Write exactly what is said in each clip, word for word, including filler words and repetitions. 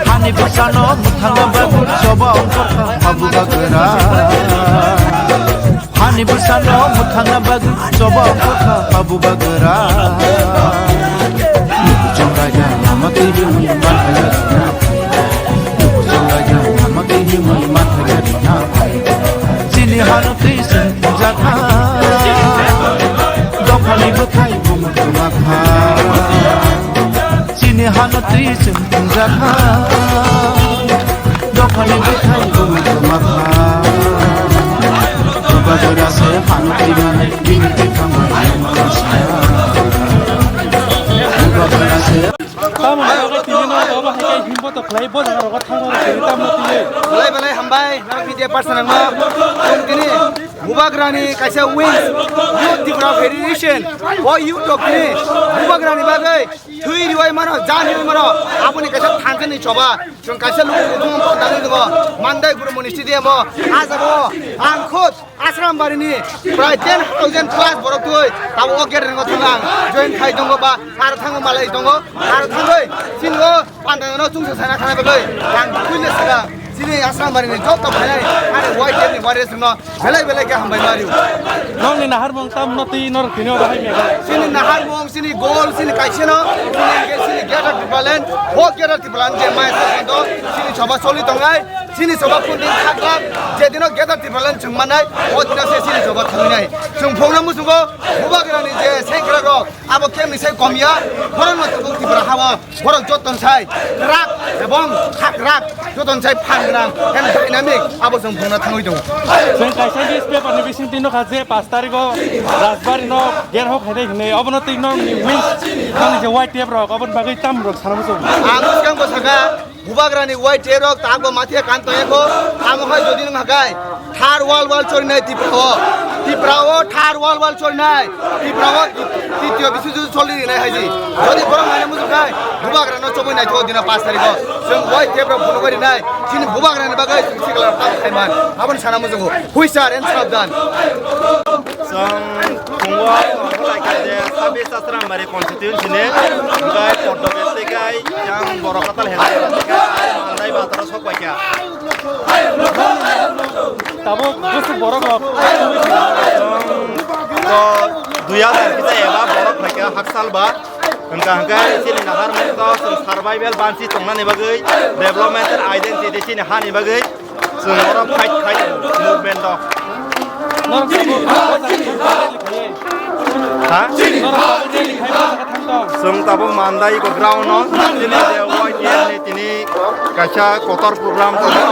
Hani bwsano mwthangna bagwi choba ongkhorkha habuga gwra. Hani bwsano mwthangna bagwi choba ongkhorkha habuga gwra. Nukhung raida lama twi himwi manthai rina. Nukhung raida lama twi himwi manthai rina. Chini hano twi chwng thumjakha. Dophani bwthai bumung kwmakha. Chini hano twi chwng thumjakha. Dophani bwthai bumung kwmakha. Bubagra se hano twi mani bini bwkhang bai mano sa. Bubagra se. Tamo bagwi tini no obo hai khe himbo to khlai bo jaga rogo thango tini tamo tini. Belai belai hambai nang video person ang no. Tong tini Bubagrani kaisa wings, Youth Tripura Federation. O youth rok tini Bubagrani bagwi thwi riwai mano, jan riwai mano. Aboni kaisa thansa ni choba. Chwng kaisa luku kuthum panda ni dugo. Mandai Guru Moni Stadium o. Ajago ang khud Asrambari ni prai ten thousand plus borok twi abo o gate ringo thang ang join khai tongo ba aro thango malai tongo aro thangoi chini o panda no chungsa sana khana bagwi ang kuile saka chini Asrambari ni joto phainai ani Y T F ni warriors no belai belai khe hambai mario. Nokni naharmung tam no twi nor kini o bahai mega. Chini naharmung, chini goal, chini kaisa no, chini Greater Tipraland, o Greater Tipraland je mai sa do, chini choba choli tongai. Chini soba kundin khaklak, je dino Greater Tipraland chwng mannai, o dino se chini soba thangnai. Chwng phungna muchungo, Bubagrani je sengkrak rok, abo kemni sai komya, borokno tabuk Tripura hao, borok joton sai, rak ebong khakrak, joton sai phan gwnang, and dynamic, abo chwng phungna thangwi tongo. Chwng kaisa newspaper ni bising twi nukha je pash tarigo Rajbari no gerhok khainai hinwi, obono twi nokni wings, nokni je Y T F rok, oboni bagwi tam rok sana muchungo. Ang bwskang bo saka, Bubagrani Y T F rok tak bo mathia kan tongya kho, amo hai jodi nang hakai thar wal wal chorinai Tripura o, Tripura o thar wal wal chorinai, Tripura o titiyo bisu ju choli rinai haji. Jodi borok nai mujuk kai, Bubagrano choboi nai tho dina pash tarikh o. Chwng Y T F rok phunugwi rinai, chini Bubagrani bagwi chwng sikla tam khaiman. Aboni sana mujugo. Huisar and sabdan. Chwng phungo phungo lai kha je sabis Asrambari constituency ni, hwnkhe Poddobet tei kai yang borok katal hwnwi tei kai Mandai Bazar o sok pai kha. Tabuk bwswk borok rok. Chwng to dui hazar kisa eba borok phai kha haksal ba. Hwnkha hwnkhe chini naharmung to chwng survival bansi tongnani bagwi, development and identity chini hani bagwi. Chwng oro fight khai tongo, movement o. Norok tabuk o jaga rally khai. Ha? Norok tabuk rally khai o jaga thang tong. Chwng tabuk Mandai ground o, chini je Y T F ni tini kaisa kotor program tongo.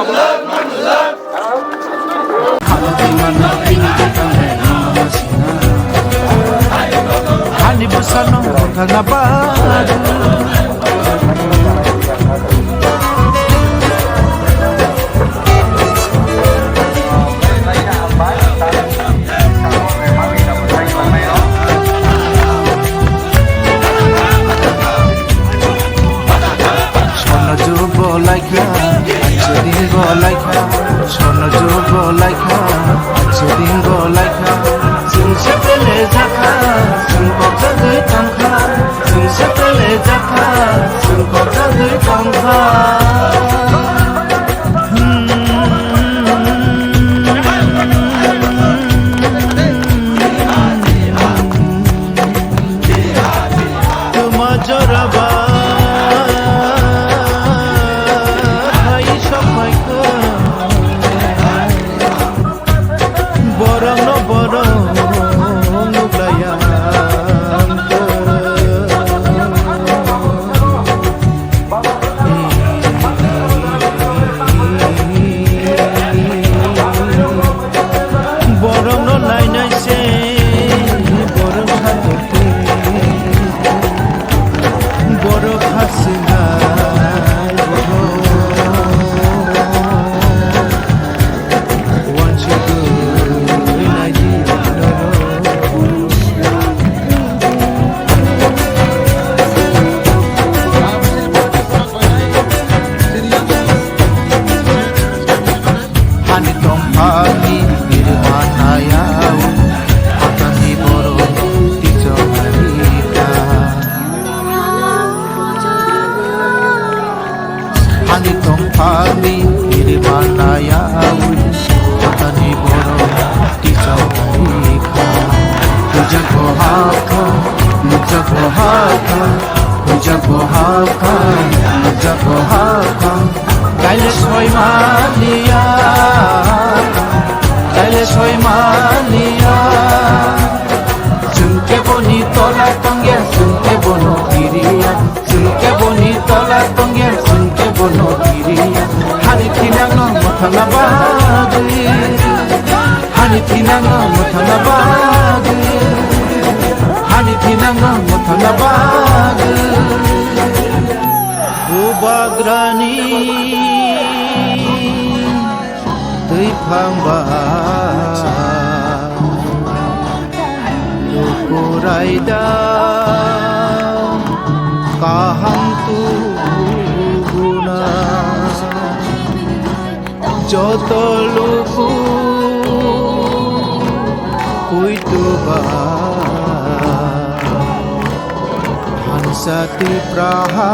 Hani bwsano thangna ba. Sono jubo laikha, anjali bo laikha, sono jubo laikha, anjali bo laikha. Chwng se pele jakha, chwng kok jagwi tongkha. Chwng se pele jakha, chwng kok jagwi tongkha. Tuma jora ba hai sok mai kha. Borokno borok nuklaiya ang khe. Hakha, jago hakha, jago hakha, jago hakha. Kaile soimaliya, kaile soimaliya. Chwng keboni tola tongya, chwng kebono kiriya. Chwng keboni tola tongya, chwng kebono kiriya. Hani thinangno mwthangna bagwi, hani thinangno mwthangna bagwi, hani thinangno mwthangna bagwi. Bubagrani twi phangba. Luku raida kaham tubuna, joto luku kuituba. Thansa Tipraha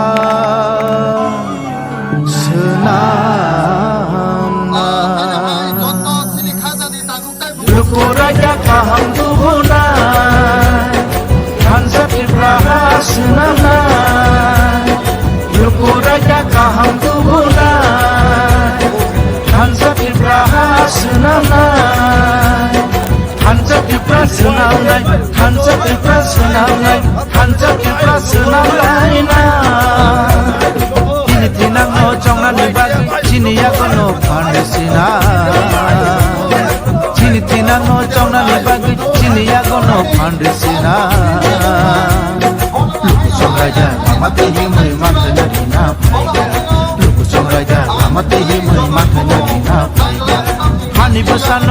swnamna. Luku raida kaham tubuna, thansa Tipraha swnamna. Luku raida kaham tubuna, thansa Tipraha swnamna. Thansa Tripura swnamnai, thansa Tripura swnamnai, thansa Tripura swnamlaina. Chini thinangno chongnani bagwi chini yagono phan rwsina. Chini thinangno chongnani bagwi chini yagono phan rwsina. Luku songraida lama twi himwi manthai nagina phaiga. Luku songraida lama twi himwi manthai nagina phaiga. Hani bwsano